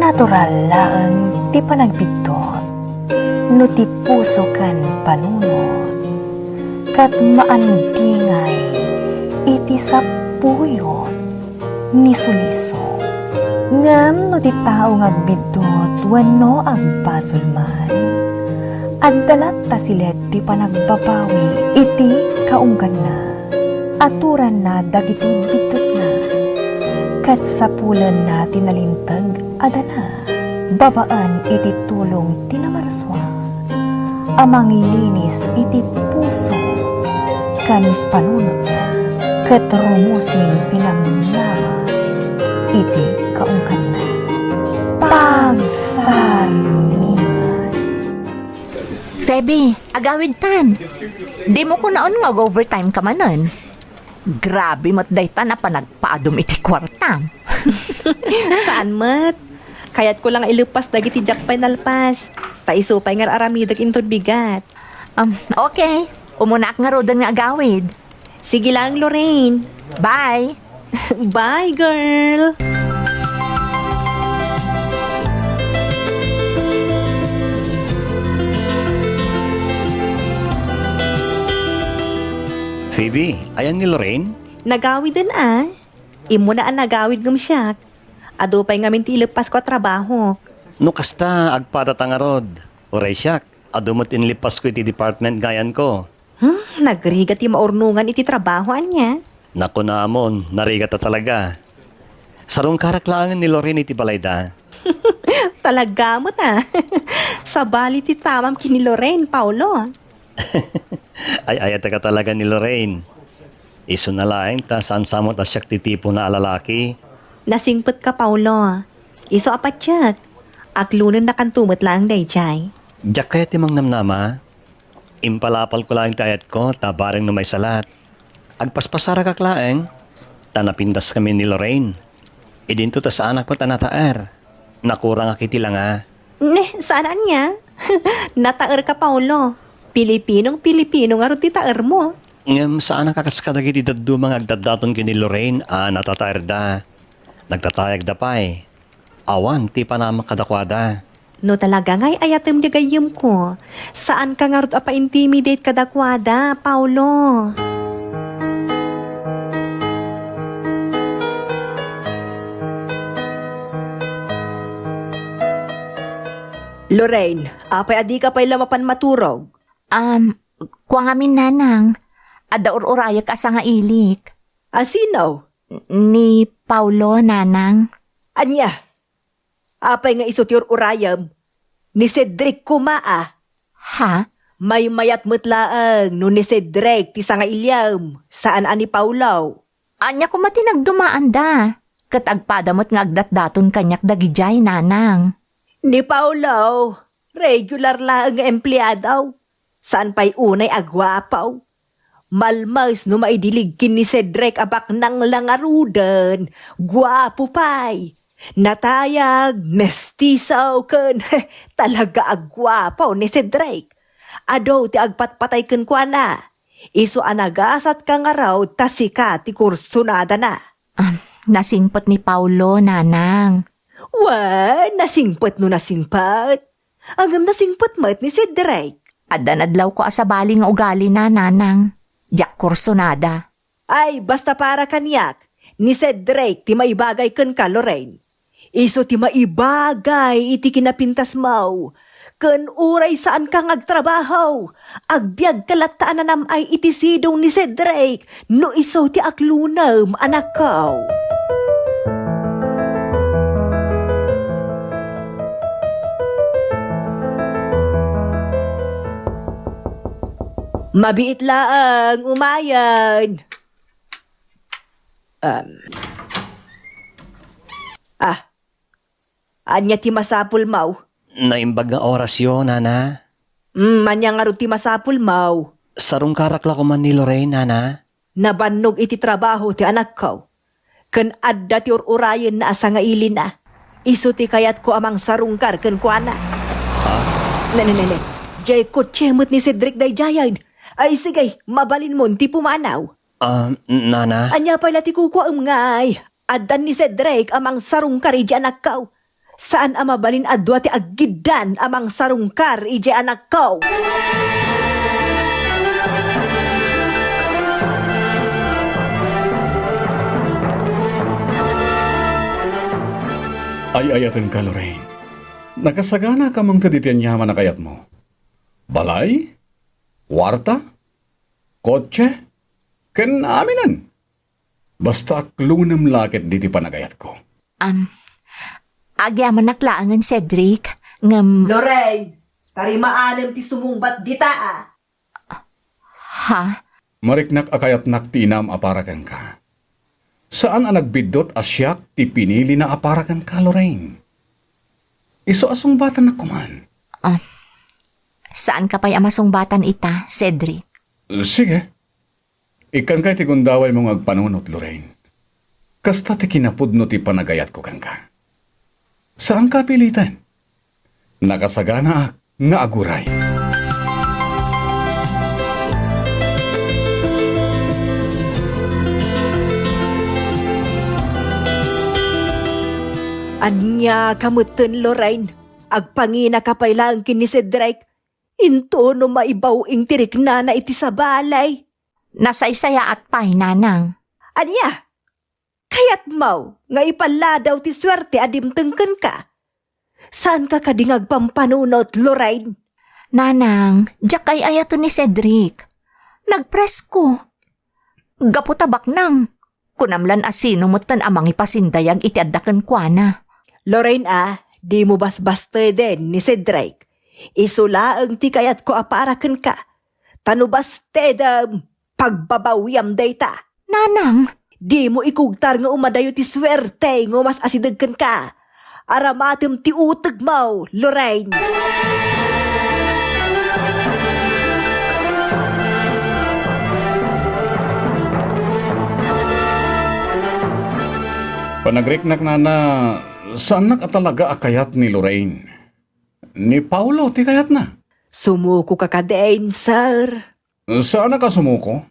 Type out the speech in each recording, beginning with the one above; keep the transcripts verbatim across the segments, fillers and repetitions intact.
Natural laeng ti panagbiddut no ti puso ken panunot, ket maandingay iti sapuyot ni suliso. Ngem no ti tao nga agbiddut wenno agbasol man, adda latta silet ti panagbabawi iti kaungganna. Aturanna dagiti biddutna, ket sapulenna ti nalinteg a dana babaen iti tulong ti namarsua a manglinis iti puso ken panunotna, ket rumusin ti namnama iti kaungganna. Pagsarmingan. Feby, agawidtan. Dimo kunaon nga ag-overtime ka manen. Grabe met dayta a panagpaadum iti kuartam. Saan met. Kayatko la nga ilepas dagiti diak pay nalpas. Ta isu pay nga ar-aramidek inton bigat. Um, okay. Umunaak ngaruden nga agawid. Sige lang, Lorraine. Bye. Bye, girl. Phoebe, ayan ni Lorraine? Nagawiden a. Immuna a nagawid ngem siak. Adu pay ngamin ti ileppasko a trabahok. No kasta, agpadata ngarud. Uray siak, adu met inleppasko iti department nga ayanko. Hmm, nagrigat ti maurnongan iti trabaho, ania? Naku, naamon, narigat a talaga. Sarungkarak laengen ni Lorraine iti balayda. Talaga met a. Sabali ti tamam ken ni Lorraine, Paolo. Ay-ayatek a talaga ni Lorraine. Isuna laeng ta saan sa met a siak ti tipona a lalaki. Nasingpetka, Paolo. Isu a patiek. Aklonennakanto met laeng daydiay. Diak kayat ti mangnamnama. Impalapalko laeng ti ayatko ta bareng no maisalaat. Agpaspasarakak laeng, ta napintaskami ni Lorraine. Idinto ta saanak met a nataer. Nakurangak iti langa. Ne, saan ania? Nataerka, Paolo. Pilipinong Pilipino ngarud ti taermo. Ngem saanak a kas kadagiti dadduma nga agdatdaton ken ni Lorraine a natataerda. Nagtatayagda pay. Awan ti panamek kadakuada. No talaga nga ay-ayatem ti gayyemko, saanka ngarud a pa-intimidate kadakuada, Paolo. Lorraine, apay a dika pay la mapan maturog? Um, kua ngamin, Nanang. Adda ur-urayek a sangailik. A sino? Ni Paolo, Nanang. Ania? Apay nga isu ti ur-urayem? Ni Cedric koma a. Ha? Maymayat met laeng no ni Cedric ti sangailiem, saan a ni Paolo. Ania koma ti nagdumaanda? Ket agpada met nga agdatdaton kaniak dagidiay, Nanang. Ni Paolo, regular laeng nga empleado. Saan pay unay a guapo. Malmes no maidilig ken ni Cedric a baknang la ngaruden, guapo pay. Natayag, mestiso, ken talaga a guapo ni Cedric. Adu ti agpatpatay kenkuana. Isu a nagasatka ngarud ta sika ti kursunadana. Ah, nasingpet ni Paolo, Nanang. Wen, nasingpet no nasingpet. Ngem nasingpet met ni Cedric. Adda nadlawko a sabali nga ugalina, Nanang. Diak kursunada. Ay, basta para kaniak, ni Cedric ti maibagay kenka, Lorraine. Isu ti maibagay iti kinapintasmo. Ken uray saanka nga agtrabaho, agbiagka latta a nanam-ay iti sidong ni Cedric no isu ti aklonem, anakko. Mabiit laeng, umayen. Um. Ah, ania ti masapulmo? Naimbag nga orasyo, Nana. Mm, ania ngarud ti masapulmo? Sarungkarak la koman ni Lorraine, Nana. Nabannog iti trabaho ti anakko. Ken adda ti ur-urayenna a sangailina. Isu ti kayatko a mangsarungkar kenkuana. Ha? Ne, ne, ne, ne. Diay kotse met ni Cedric daydiayen. Ay, sige, mabalinmon ti pumanaw. Ah, Nana? Ania pay la ti kukuaem ngay? Addan ni Cedric a mangsarungkar idiay anakko. Saan a mabalin a dua ti aggiddan a mangsarungkar idiay anakko. Ay-ayatenka, Lorraine. Nakasagana ka man kaditi aniaman a kayatmo. Balay, kuarta, kotse, ken aminen. Basta aklonem la ket diti panagayatko. Am, agyamanak laengen, Cedric, ngem Lorraine, tarimaanem ti sumungbat dita, a. Ha? Mariknak a kayatnak ti inam a para kenka. Saan a nagbiddut a siak ti pinilina a para kenka, Lorraine. Isu a sungbatannak koman. Ah, saanka pay a masungbatan ita, Cedric? Sige. Ikkanka iti gundawaymo nga agpanunot, Lorraine. Kasta ti kinapudno ti panagayatko kenka. Saanka a piliten. Nakasaganaak nga aguray. Ania ka metten, Lorraine? Agpanginaka pay laeng ken ni Cedric. Into no maibaw-ing ti riknana iti sabali. Nasaysayaat pay, nanang. Ania? Kayatmo nga ipalladaw ti suerte a dimteng kenka? Saanka kadi nga agpampanunot, Lorraine? Nanang, diak ay-ayaten ni Cedric. Nagpresko. Gapu ta baknang, kunam lan a sino metten a mangipasindayag iti adda kenkuana. Lorraine a, dimo basbasteden ni Cedric. Isu laeng ti kayatko a para kenka. Ta no bastedem, pagbabawiam dayta. Nanang! Dimo ikugtar nga umadayo ti suerte nga umas-asideg kenka. Aramatem ti utegmo, Lorraine! Panagriknak, nana, saannak a talaga a kayat ni Lorraine. Ni Paolo ti kayatna. Sumukoka kadin, sir. Saanak a sumuko.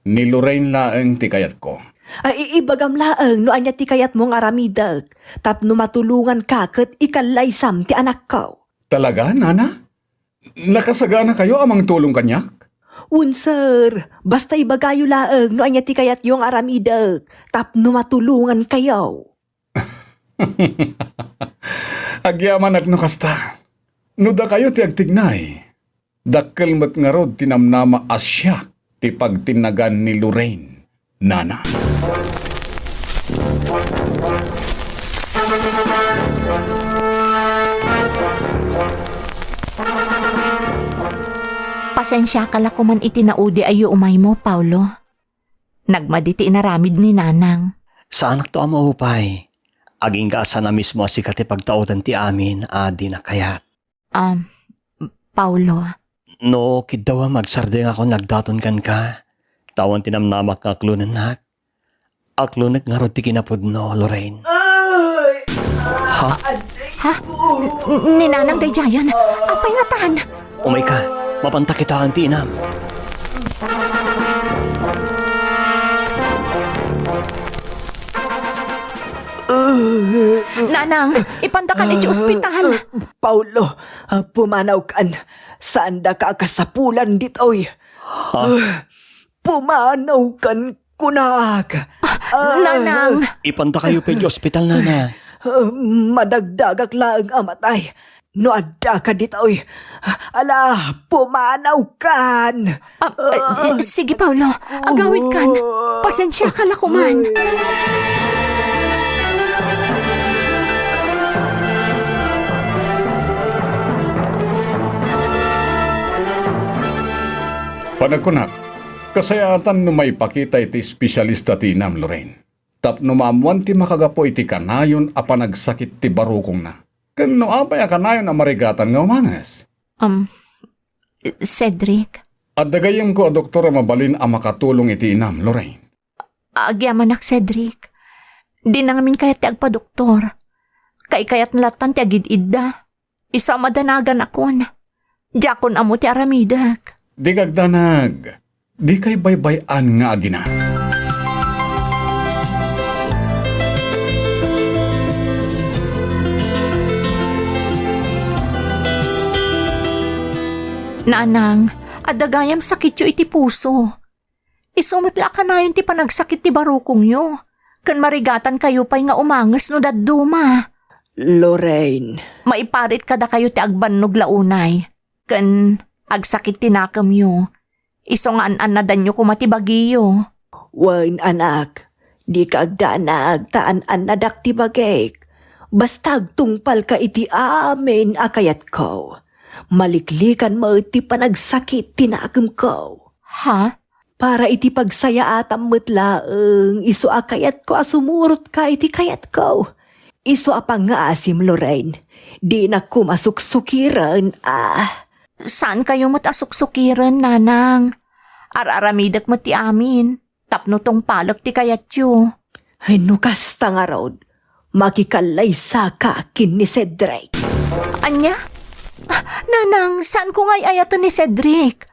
Ni Lorraine laeng ti kayatko. Ay, i-, ibagam laeng no ania ti kayatmo nga aramidek tapno matulonganka ket ikallaysam ti anakko. Talaga, nana? Nakasaganakayo a mangtulong kaniak? Wen, sir. Basta ibagayo laeng no ania ti kayatyo nga aramidek tapno matulongankayo. Agyamanak no kasta. No dakayo ti agtignay, dakkel met ngarud ti namnama a siak ti pagtinnagan ni Lorraine, nana. Pasensiaka la koman iti naudi a yuumaymo, Paolo. Nagmadi ti inaramid ni Nanang. Saanakto a maupay. Agingga a sana mismo a sika ti pagtaoden ti amin a dina kayat. Um, Paolo. No, kiddawem, agsardengakon nga agdaton kenka. Ta awan ti namnamak nga aklonennak. Aklonek ngarud ti kinapudno, Lorraine. Ay! Ha? Ha? N-, ni Nanang daydiayen? Apay ngatan? Umayka, mapanta kitaen ti inam. Nanang, ipantakan iti ospital. Paolo, ah, pumanawkan. Saandaka a kasapulan ditoy. Ha? Ah, pumanawkan kunak. Ah, Nanang. Ipantakayo pay iti ospital, nana. Ah, madagdagak laeng a matay. No addaka ditoy, ala, pumanawkan. Ah, eh, eh, sige, Paolo. Agawidkan. Pasensiaka la koman. Panagkunak, kasayaatan no maipakita iti espesialista ti inam, Lorraine. Tapno maammoan ti makagapu iti kanayon a panagsakit ti barukongna. Ken no apay a kanayon a marigatan nga umanges? Um, Cedric? Adda gayyemko a doktor a mabalin a makatulong iti inam, Lorraine. Agyamanak, Cedric. Dina ngamin kayat ti agpadoktor. Kaikayatna lattan ti agid-idda. Isu a madanaganakon. Diakon ammo ti aramidek. Dika agdanag. Dikay baybay-an nga agina. Nanang, adda gayam sakityo iti puso. Isu met la a kanayon ti panagsakit ti barukongyo, ken marigatankayo pay nga umanges no dadduma. Lorraine. Maiparit kadakayo ti agbannog la unay, ken agsakit ti nakemyo. Isu nga an-annadanyo koma ti bagiyo. Wen, anak, dika agdanag ta an-annadak ti bagik. Basta agtungpalka iti amin a kayatko. Maliklikan met ti panagsakit ti nakemko. Ha? Para iti pagsayaatam met laeng, isu a kayatko a sumurotka iti kayatko. Isu a pangngaasim, Lorraine. Dinak koma suksukiren, a. Saankayo met a suksukiren, Nanang. Ar-aramidek met ti amin tapno tungpalek ti kayatyo. Ay, no kasta ngarud, makikallaysaka ken ni Cedric. Ania? Ah, Nanang, saanko nga ay-ayaten ni Cedric.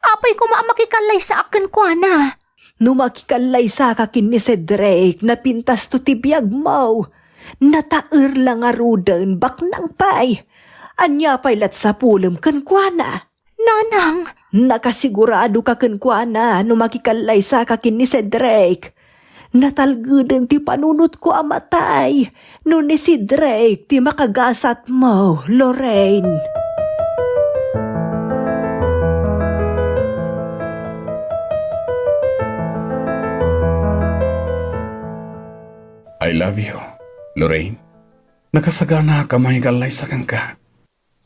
Apay koma a makikallaysaak kenkuana? No makikallaysaka ken ni Cedric, napintasto ti biagmo. Nataer la ngaruden, baknang pay. Ania pay lat sapulem kenkuana? Nanang! Nakasigurado ka kenkuana no makikallaysa ka ken ni Cedric. Natalgeden ti panunotko a matay no ni Cedric ti makagasatmo, Lorraine. I love you, Lorraine. Nakasagana ka makikallaysa kenka.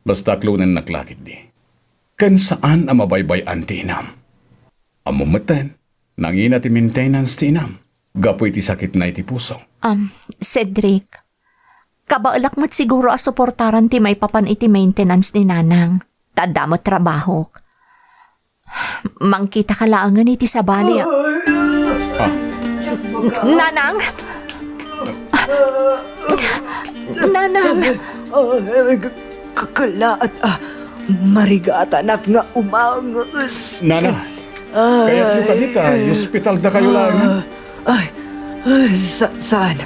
Basta aklonennak la ketdi. Ken saan a mabaybay-an ti inam. Ammom metten, nangina ti maintenance ti inam gapu iti sakitna iti puso. Um, Cedric, kabaelak met siguro a suportaran ti maipapan iti maintenance ni Nanang. Ta adda met trabahok. Mangkitaka laengen iti sabali a. Ah. Nanang! Nanang! Ay, k-, k-, kalaat, ah, marigatanak nga umanges. Nana, kayatyo kadi ta iospitaldakayo laengen? Ah, ay, ay, sa-, saan?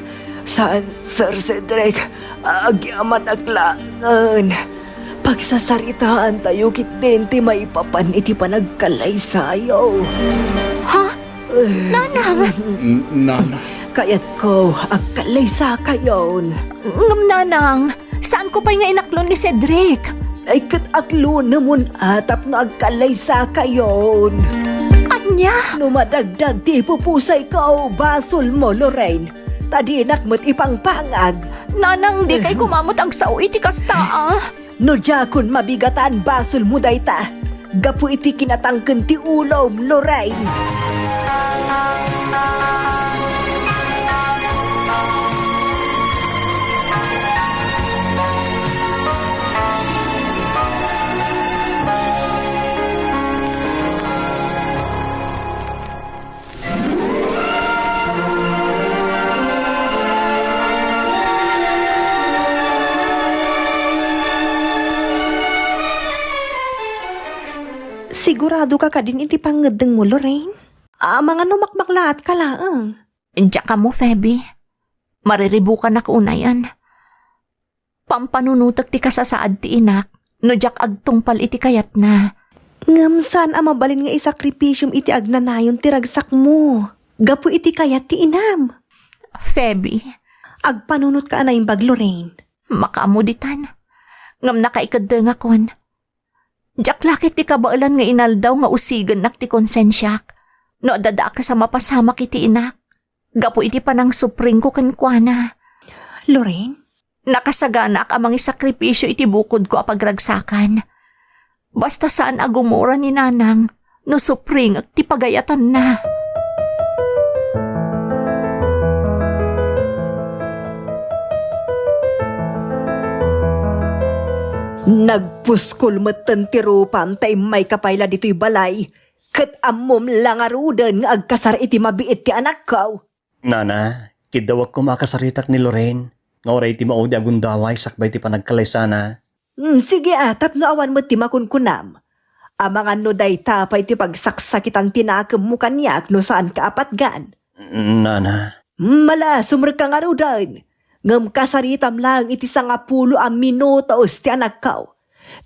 Saan, Sir Cedric? Agyamanak laengen. Pagsasaritaantayo ketdin ti maipapan iti panagkallaysayo. Ha? Nanang! N-, Nana. Kayatko, agkallaysakayon. Ngem, Nanang, saanko pay nga inaklon ni Cedric? Ay, ket aklonemon a tapno agkallaysakayon. Ania? No madagdag ti ipupusayko, basolmo, Lorraine. Ta dinak met ipangpangag. Nanang, dikay koma met agsao iti kasta, a. No diakon mabigatan, basolmo dayta. Gapu iti kinatangken ti ulom, Lorraine. Sigurado ka kadin iti pangngeddengmo, Lorraine? Amangan no makmaklaat ka laeng. Diak ammo, Feby. Mariribukanak unayen. Pampanunotek ti kasasaad ti inak no diak agtungpal iti kayatna. Ngem saan a mabalin nga isakripisiom iti agnanayon ti ragsakmo gapu iti kayat ti inam. Feby. Agpanunotka a naimbag, Lorraine. Makaammo ditan. Ngem nakaikeddengakon. Diak la ketdi kabaelan nga inaldaw nga usigennak ti konsensiak no adda dakes a mapasamak iti inak gapu iti panangsupringko kenkuana. Lorraine? Nakasaganaak a mangisakripisio iti bukodko a pagragsakan. Basta saan a gumura ni Nanang no supringek ti pagayatanna. Nagpuskol metten ti rupam ta immayka pay la ditoy balay, ket ammom la ngaruden nga agkasar iti mabiit ti anakko. Nana, kiddawek koma a kasaritak ni Lorraine, nga uray ti maudi a gundaway sakbay ti panagkalaysana. Mm, sige a, tapno awan met ti makunkunam. Amangan no dayta pay ti pagsaksakitan ti nakemmo kaniak no saanka a patgan. Nana. Mm, mala, sumrekka ngaruden. Ngem kasaritam laeng iti sangapulo a minutos ti anakko.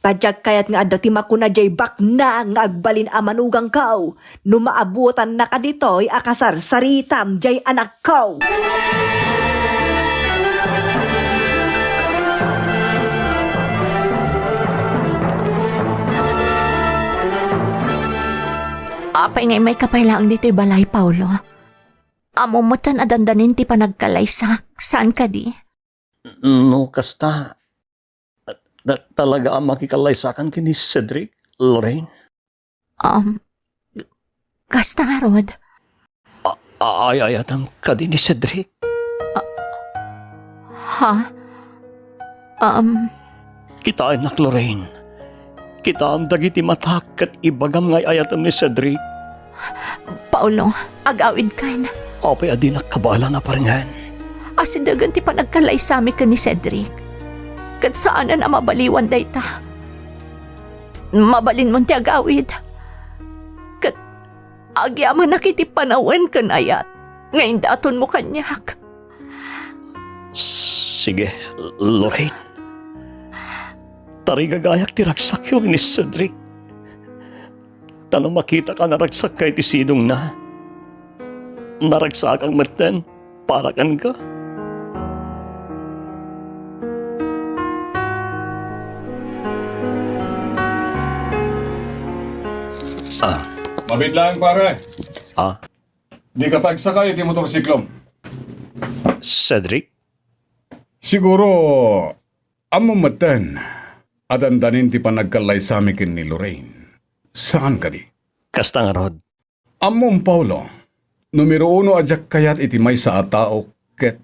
Ta diak kayat nga adda ti makuna diay baknang nga agbalin a manugangko no maabutanna kaditoy a kasarsaritam diay anakko. Apay nga immayka pay laeng ditoy balay, Paolo? Ammom metten a dandanin ti panagkallaysak, saan kadi? No kasta, ta-, talaga a makikallaysakan ken ni Cedric, Lorraine? Um, kasta ngarud. A-, a-, ay-ayatem kadi ni Cedric? Ha? Um, Kitaennak, Lorraine. Kitaem dagiti matak ket ibagam nga ay-ayatem ni Cedric. Paolo, agawidkan. Apay a dinak kabaelan a parngen? Asidegen ti panagkallaysami ken ni Cedric. Ket saanen a mabaliwan dayta. Mabalinmon ti agawid. Ket agyamanak iti panawen ken ayat nga indatonmo kaniak. Sige, Lorraine. Tarigagayak ti ragsakyo ni Cedric. Ta no makitak a naragsakka iti sidongna, naragsakak metten para kenka. Ah. Mabiit laeng, pare. Ah? Dika pay agsakay iti motorsiklom. Cedric? Siguro, ammom metten a dandanin ti panagkallaysami ken ni Lorraine. Saan kadi? Kasta ngarud. Ammom, Paolo, numero uno a diak kayat iti maysa a tao ket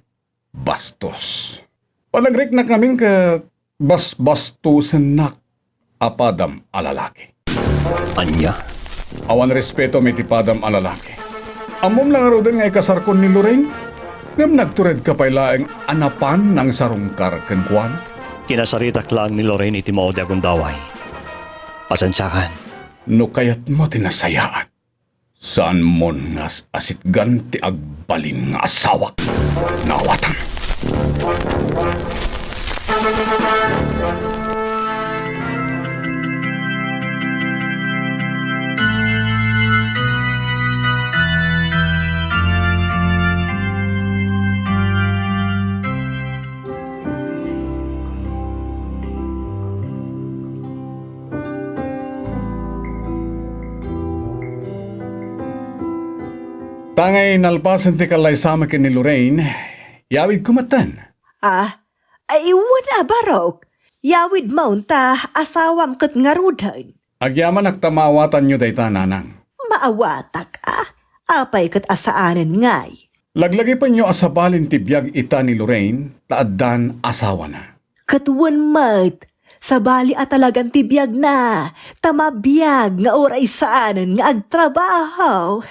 bastos. Panagriknak ngamin ket basbastosennak a padam a lalaki. Ania? Awan respetom iti padam a lalaki. Ammom la ngaruden nga ikasarkon ni Lorraine? Ngem nagturedka pay laeng a napan nangsarungkar kenkuana? Kinasaritak laeng ni Lorraine iti maudi a gundaway. Pasensiakan. No kayatmo ti nasayaat, saanmon nga as-asitgan ti agbalin nga asawak. Naawatan. Tangay nalpasen ti kallaysami ken ni Lorraine, yawidko metten. Ah, ay, wen a, barok. Yawidmon ta asawam ket ngaruden. Agyamanak ta maawatanyo dayta, nanang. Maawatak a? Apay ket a saanen ngay? Laglagipenyo a sabalin ti biag ita ni Lorraine ta addan asawana. Ket wen met, sabali a talagan ti biagna, ta mabiag nga uray saanen nga agtrabaho.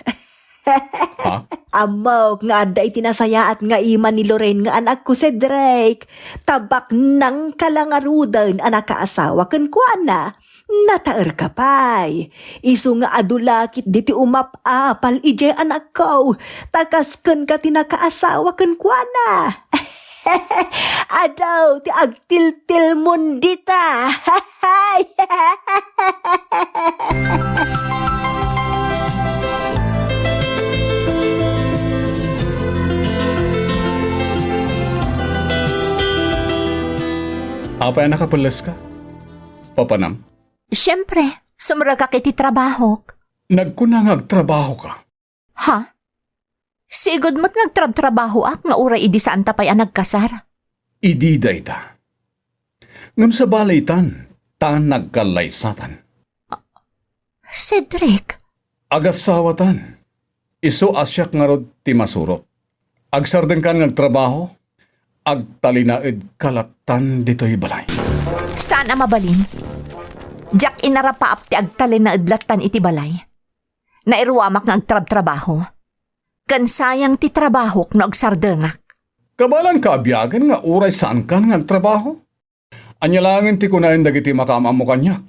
Ha? Ammok nga adda iti nasayaat nga ima ni Lorraine nga anakko, Cedric. Ta baknangka la ngaruden a nakaasawa kenkuana. Nataerka pay. Isu nga adu la ketdi ti umap-apal idiay anakko. Ta kas kenka ti nakaasawa kenkuana. Adu ti agtiltilmon dita. Apay a nakapelleska? Papanam? Siempre, sumrekak iti trabahok. Nagkuna nga agtrabahoka. Ha? Sigud met nga agtrabtrabahoak nga uray idi saanta pay a nagkasar. Idi dayta. Ngem sabali itan, ta nagkallaysatan. Cedric. Agasawatan. Isu a siak ngarud ti masurot. Agsardengkan nga agtrabaho, agtalinaedka lattan ditoy balay. Saan a mabalin. Diak inarapaap ti agtalinaed lattan iti balay. Nairuamak nga agtrabtrabaho. Ken sayang ti trabahok no agsardengak. Kabaelanka a biagen nga uray saankan nga agtrabaho? Ania laengen ti kunaen dagiti makaam-ammo kaniak?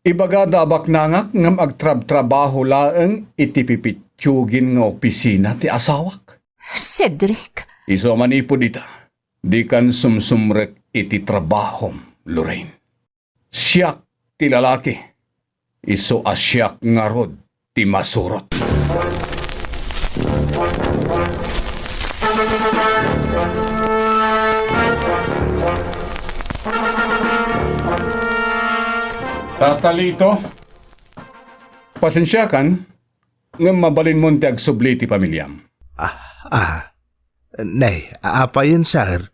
Ibagada a baknangak ngem agtrabtrabaho laeng iti pipitiugin nga opisina ti asawak. Cedric! Isu a manipud ita, dikan sumsumrek iti trabahom, Lorraine. Siak ti lalaki, isu a siak ngarud ti masurot. Tata Lito, pasensiakan, ngem mabalinmon ti agsubli ti pamiliam. Ah, ah. Nay, apayen, sir?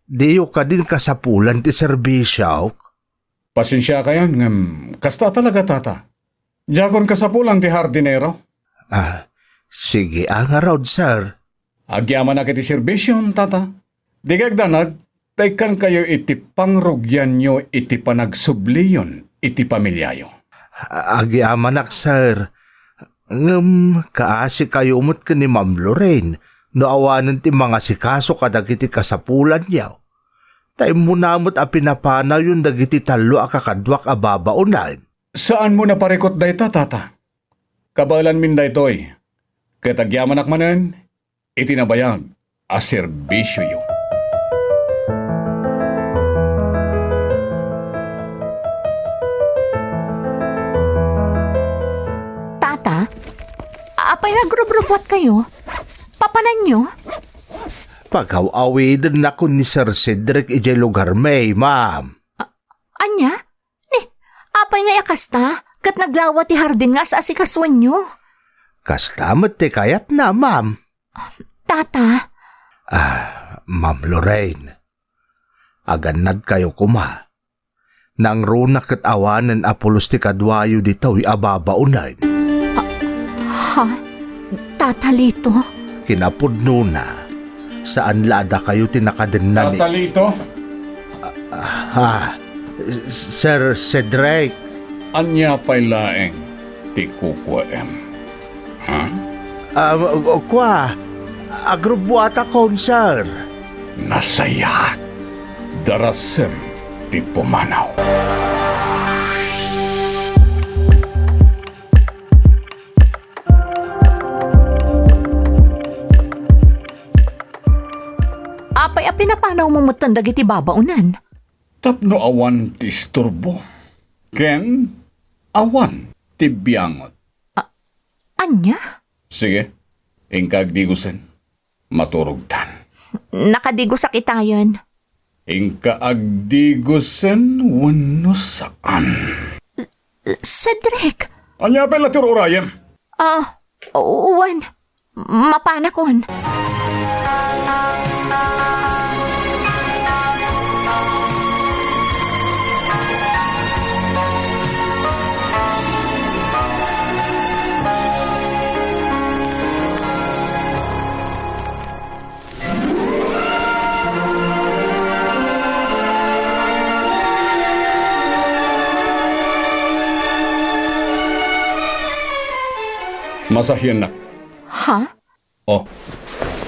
Diyo kadin kasapulan ti serbisiok? Pasensiakayon, ngem kasta talaga, tata. Diakon kasapulan ti hardinero. Ah, sige, a ngarud, sir. Agyamanak iti serbisiom, tata. Dika agdanag, ta ikkankayo iti pangrugianyo iti panagsubliyon iti pamiliayo. A-, agyamanak, sir. Ngem kaasikayo met ken ni Ma'am Lorraine no awanen ti mangasikaso kadagiti kasapulanyo. Ta immuna met a pinapanawyon dagiti tallo a kakaduak a babaonen. Saanmo naparikut dayta, tata. Kabaelanmin daytoy. Ket agyamanak manen iti nabayag a serbisioyo. Tata, apay nga agrubrubuatkayo? Papananyo? Pagaw-awidennakon ni Sir Cedric idiay lugarmi, ma'am. A-, ania? Ni, apay nga kasta? Ket naglawa ti hardin nga as-asikasuenyo. Kasta met ti kayatna, ma'am. Tata. Ah, Ma'am Lorraine, agannadkayo koma. Nangruna ket awanen a pulos ti kaduayo ditoy a babaonen. Ha? Tata Lito? Kinapudnona, saan la a dakayo ti nakadenna ni Tata Lito? Ah, ah, Sir Cedric. Ania pay laeng ti kukuaem? Ha? Ah, kua, agrubbuatakon, sir. Nasayaat. Darasem ti pumanaw. Apay a pinapanawmo metten dagiti babaonen? Tapno awan ti isturbo, ken awan ti biangot. A-, ania? Sige, inka agdigosen. Maturogtan. Nakadigosak itayen. Inka agdigosen wenno saan? Cedric! Ania pay la ti ur-urayem? Ah, wen. Mapanakon. Masahiennak. Ha? Oh.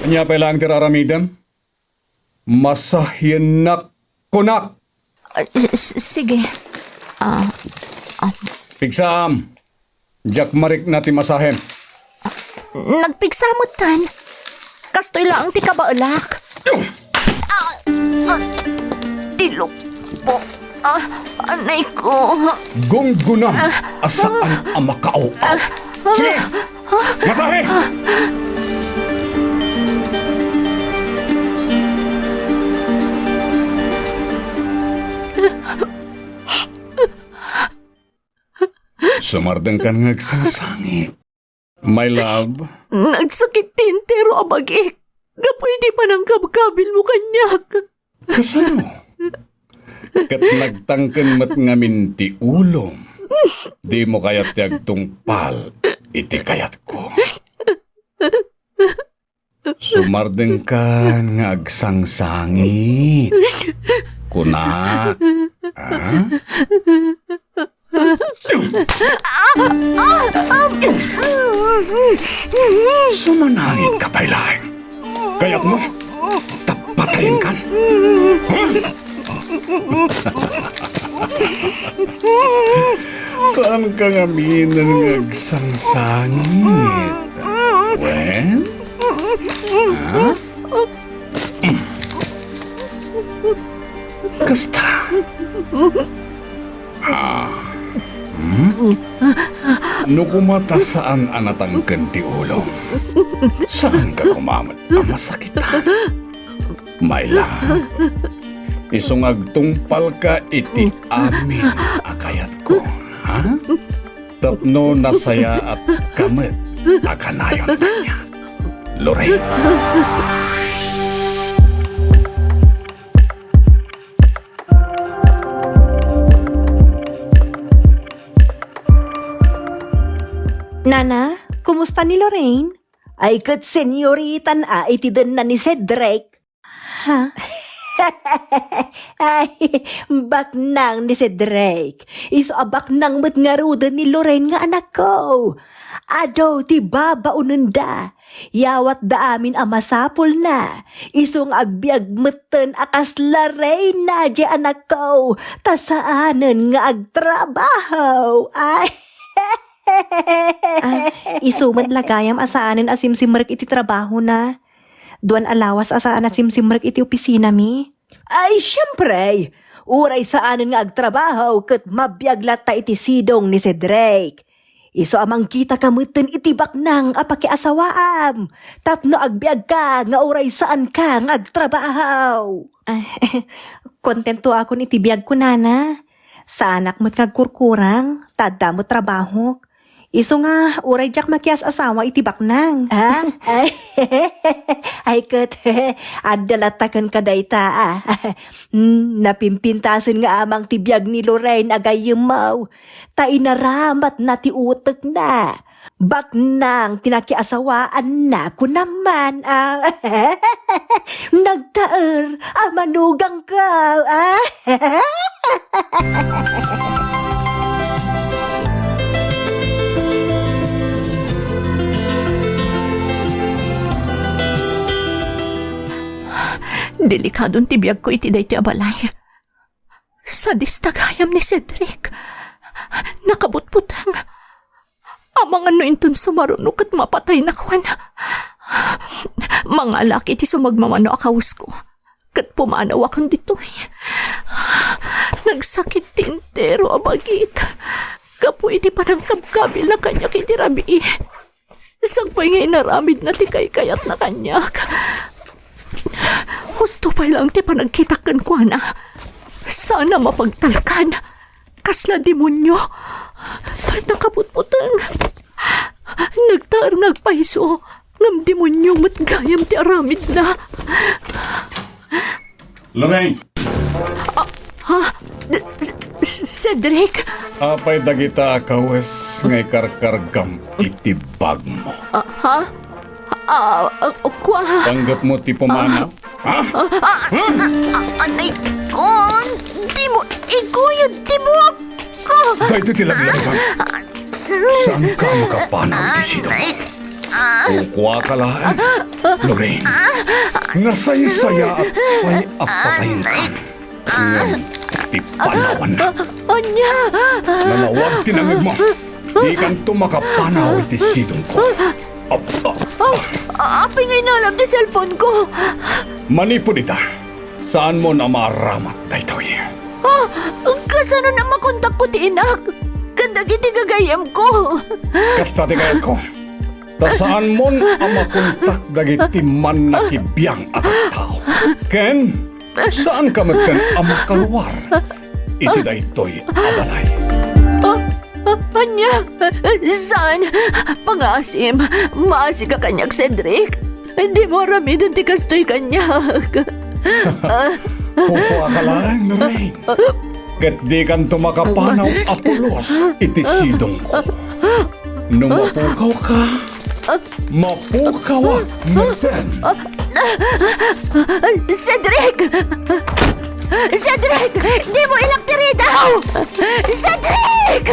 Ania pay laeng ti raramidem? Masahiennak, kunak! Ah, s-, s-, sige. Ah, ah. Pigsaam. Diak marikna ti masahem. Nagpigsa metten. Kastoy laeng ti kabaelak. Ah, ah, ti lukpo. Ah, anay ko. Gunggunam a saan a makaaw-aw. Sige! Masahe! Sumardengkan nga agsangsangit. My love. Nagsakit ti entero a bagik gapu iti panangkabkabilmo kaniak. Kasano? Ket nagtangken met ngamin ti ulom. Dimo kayat ti agtungpal iti kayatko. Sumardengkan nga agsangsangit. Kunak. Ah? Sumanangit ka pay laeng. Kayatmo? Tapatayenkan. Saan ka ngaminen nga agsangsangit? Wen? Ha? Kasta. No kuma ta saan a natangken ti ulom, saanka koma met a masakitan. Maila, isu nga agtungpalka iti amin a kayatko, ha? Tapno nasayaatka met a kanayon kaniak. Lorraine. Nana, kumusta ni Lorraine? Ay, ket senyoritan a iti denna ni Cedric. Ha? Ay, baknang ni Cedric. Isu a baknang met ngaruden ni Lorraine nga anakko. Adu ti babaonenda. Yawatda amin a masapulna. Isu nga agbiag metten a kasla reyna diay anakko. Ta saanen nga agtrabaho. Ay. Ah, isu met la gayam a saanen a simsimrek iti trabahona. Duan a lawas a saan a simsimrek iti opisinami. Ay, siempre! Uray saanen nga agtrabaho ket mabiag latta iti sidong ni Cedric. Isu a mangkitaka metten iti baknang a pakiasawaam tapno agbiagka nga uray saanka nga agtrabaho. Ah, kontentoakon iti biagko, nana. Saanak met nga agkurkurang, ta adda met trabahok. Isu nga, uray diak makias-asawa iti baknang. Ah? Ay, ay ket, adda latta kenka dayta, ah. Hmm, napimpintasen nga amang ti biag ni Lorraine a gayyemmo. Ta inaramatna ti utekna. Baknang ti nakiasawaanna, kunam man, ah. Nagtaer a manugangko, ah. Delikadon ti biagko iti daytoy a balay. Sadista gayam ni Cedric. Nakabutbuteng. Amangan no inton sumaruno ket mapataynak. Mangalak iti sumagmamano a kawesko ket pumanawakon ditoy. Nagsakit ti entero a bagik gapu iti panangkabkabilna kaniak iti rabii. Sakbay nga inaramidna ti kaykayatna kaniak. Husto pay laeng ti panagkitak kenkuana. Saan a mapagtalkan. Kasla demonio. Nakabutbuteng. Nagtaer nga agpayso. Ngem demonio met gayam ti aramidna. Lorraine! Ah, ha? C-, C-, Cedric? Apay dagita a kawes nga ikarkargam iti bagmo? Ah, ha? Ah, ah, kua? Panggepmo ti pumanaw? Ha? Ah, ah, ah, anay kon, dimo iguyod ti buokko. Daytoy ti laglagipan. Saanka makapanaw iti sidong. Kukuaka laeng, Lorraine. Nasaysayaat pay a patayenkan. Ngem ti panawanna. Ania? Nalawag ti nangngegmo. Dikanto makapanaw iti sidongko. Ap-, ap-, Ah, ah, apay nga inalab ti cellphone ko? Manipud ita, saanmon a maaramat daytoy. Ah, kasano a makontakko ti inak ken dagiti gagayyemko? Kasta ti kayatko. Ta saanmon a makontak dagiti mannakibiang a tattao. Ken saanka metten a makaruar iti daytoy a balay. Ah, ah, ania? Saan? Pangaasim, maasika kaniak, Cedric. Dimo aramiden ti kastoy kaniak. Kukuaka laeng, Lorraine. Ket dikanto makapanaw a pulos iti sidongko. No mapukawka, mapukawak metten. Cedric! Cedric! Dimo ilak ti ridaw! Cedric!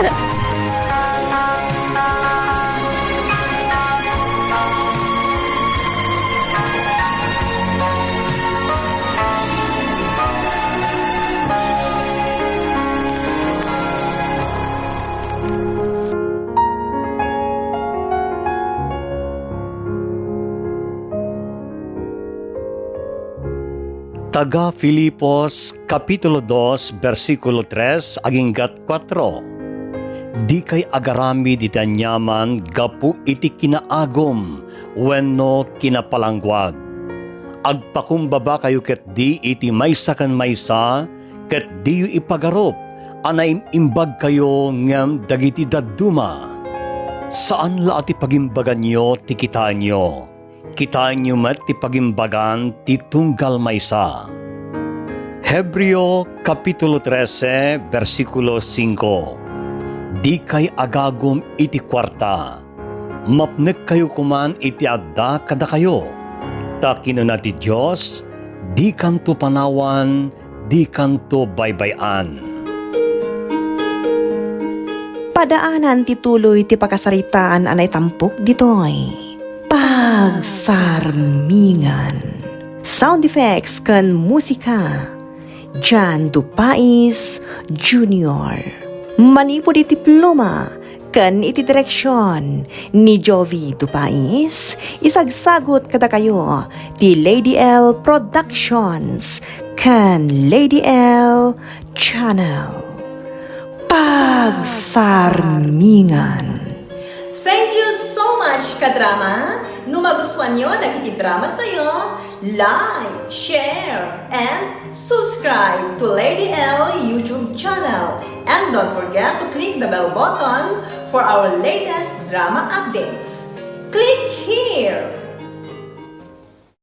Taga Filipos, Kapitulo dos, bersikulo tres aginggat kuatro. Dikay agaramid iti aniaman gapu iti kinaagum wenno kinapalangguag. Agpakumbabakayo ketdi iti maysa ken maysa, ket diyo ipagarup a naim-imbagkayo ngem dagiti dadduma. Saan la a ti pagimbaganyo ti kitaenyo. Kitaenyo met ti pagimbagan ti tunggal maysa. Hebreo, Kapitulo trese, bersikulo singko. Dikay agagum iti kuarta. Mapnekkayo koman iti adda kadakayo. Ta kinuna ti Dios, dikanto panawan, dikanto baybay-an. Padaanan ti tuloy ti pakasaritaan a naitampok ditoy. Pagsarmingan. Sound effects ken musika, Jan Dupais Junior. Manipud iti pluma ken iti direksion ni Jovi Dupais, isagsagut kadakayo ti Lady L Productions ken Lady L Channel. Pagsarmingan. Thank you so much, kadrama! No magustuanyo dagiti dramas tayo, like, share, and subscribe to Lady L YouTube channel. And don't forget to click the bell button for our latest drama updates. Click here!